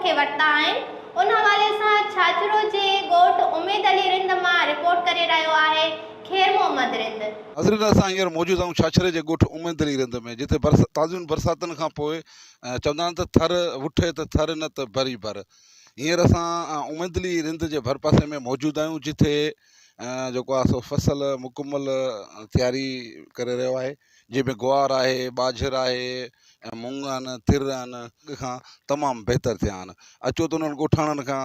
پوکي ورتا آهن ان حوالي سان ڇاڇرو جي ڳوٺ اميد علي رند مان رپورٽ ڪري رهيو آهي خير محمد رند. ناظرين اسان هينئر موجود آهيون ڇاڇري جي ڳوٺ اميد علي رند ۾ جتي برس تازين برساتن کان پوء چوندا آهن ته ٿر وٺي ته ٿر نه ته بري بر هينئر اسان اميد علي رند جي ڀرپاسي ۾ موجود آهيون جتي جيڪو آهي سو فصل مڪمل تياري ڪري رهيو آهي جنهن ۾ گوار آهي ٻاجهر آهي ۽ مڱ آهن تر آهن اڳ کان تمام بهتر ٿيا آهن اچو ته انهن ڳوٺاڻن کان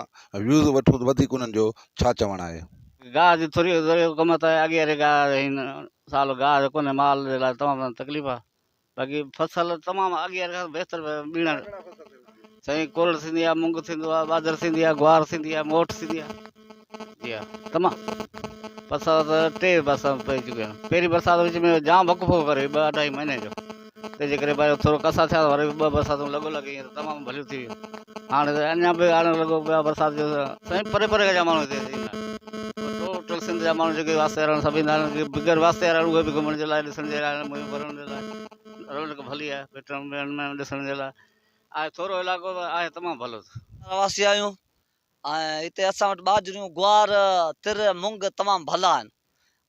ويوز وٺون ته وڌيڪ انهن جو ڇا چوڻ آهي. گاهه جي ٿوري ذري ڪمت آهي اڳي واري گاهه هن سال گاهه جو ڪونهي مال جي لاء تمام تڪليف آهي باقي فصل تمام اڳي واري کان بهتر ٻيڻ سائين ڪورڙ ٿيندي آهي مونگ ٿيندو آهي ٻاجهر ٿيندي آهي گوار ٿيندي آهي موٺ ٿيندي آهي جي ها تمام برسات ٽي برسات پئي چڪي آهن پهرين برسات وچ ۾ جام وقفو ڪري ٻه اڍائي مهيني جو تنهن جي ڪري ڀائي ٿورو ڪسا ٿيا وري ٻه برساتون لڳو لڳ ائين تمام ڀليون ٿي ويون هاڻي ته اڃا به هاڻي لڳو پيو آهي برسات جو سائين پري پري جا ماڻهو هتي ايندا ٽوٽل سنڌ جا ماڻهو جيڪي واسطي وارا آهن سڀ ايندا آهن بغير واسطي وارا اهي به گهمڻ جي لاء ڏسڻ جي لاء ميون ڀرڻ جي لاء رونق ڀلي آهي ويٺڻ ويهڻ ۾ ڏسڻ جي لاء آهي ٿورو علائقو آهي تمام ڀلو. رهواسي آهيون ۽ هتي اسان وٽ ٻاجهريون گوار تر مونگ تمام ڀلا آهن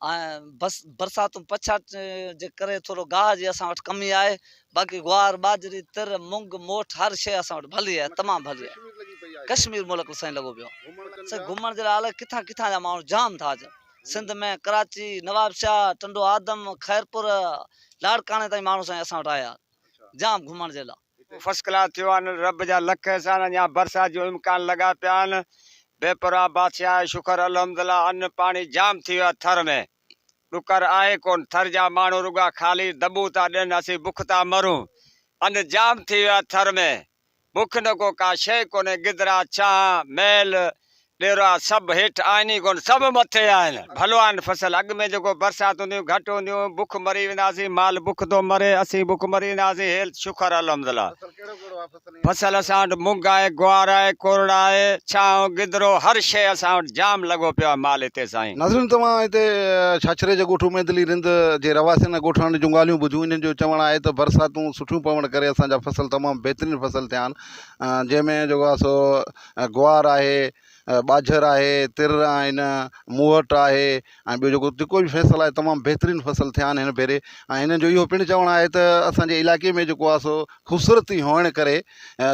۽ بس برساتون پڇاٽ جي ڪري ٿورو گاهه جي اسان وٽ ڪمي آهي باقي گوار ٻاجهري تر مونگ موٺ هر شيء اسان وٽ ڀلي آهي تمام ڀلي آهي ڪشمير ملڪ سائين لڳو پيو آهي سائين گهمڻ جي لاء الائي ڪٿان ڪٿان جا ماڻهو جام ٿا اچن سنڌ ۾ ڪراچي نوابشاهه ٽنڊو آدم خيرپور لاڙڪاڻي تائين ماڻهو سائين اسان وٽ آيا جام گهمڻ جي لاء. فرسٽ ڪلاس ٿيو آهن رب جا لک احسان اڃا برسات جو امڪان لڳا پيا آهن بي پرواهه بادشاهه آهي شڪر الحمدالله ان پاڻي جام ٿي ويو آهي ٿر ۾ ڏڪر آهي ڪون ٿر جا ماڻهو رڳا خالي دٻون ٿا ڏين اسين بک ٿا مرون ان جام ٿي ويو آهي ٿر ۾ بک نه ڪو ڪا شيء ڪونهي گدرا ڇانهه ميل ڏيرا سڀ هيٺ آهن ئي ڪونه، سڀ مٿي آهن. ڀلو آهن فصل، اڳ ۾ جيڪو برسات هونديون گهٽ هونديون، بک مري وينداسين، مال بک ٿو مري، اسين بک مري وينداسين، هيل شڪر الحمدلله. فصل اسان وٽ مونگ آهي، گوار آهي، ڪورڙ آهي، ڇانو، گدرو، هر شيء اسان وٽ جام لڳو پيو آهي مال هتي سائين. ناظرين توهان هتي ڇاڇري جي ڳوٺ اميد علي رند جي رهواسين ۽ ڳوٺاڻن جون ڳالهيون ٻڌيون، انهن جو چوڻ آهي ته برساتون سٺيون پوڻ ڪري اسان جا فصل تمام بهترين فصل ٿيا آهن، جنهن ۾ جيڪو آهي سو گوار آهي، ٻاجهر آهي، تر آهن، موهٽ آهي ۽ ٻيو جيڪو جيڪو به فصل آهي تمام بهترين فصل ٿيا آهن هن ڀيري ۽ هنن جو اهو پڻ چوڻ آهي ته اسان جي علائقي ۾ جيڪو آهي سو خوبصورتي هئڻ ڪري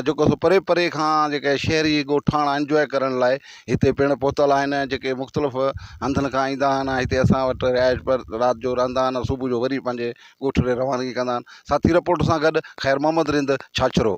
جيڪو سو پري پري کان جيڪي شهري ڳوٺاڻا انجواء ڪرڻ لاء هتي پڻ پهتل آهن جيڪي مختلف هنڌن کان ايندا آهن ۽ هتي اسان وٽ رهائش پر رات جو رهندا آهن صبح جو وري پنهنجي ڳوٺ ڏي روانگي ڪندا آهن ساٿي رپورٽ سان گڏ خير محمد رند ڇاڇرو.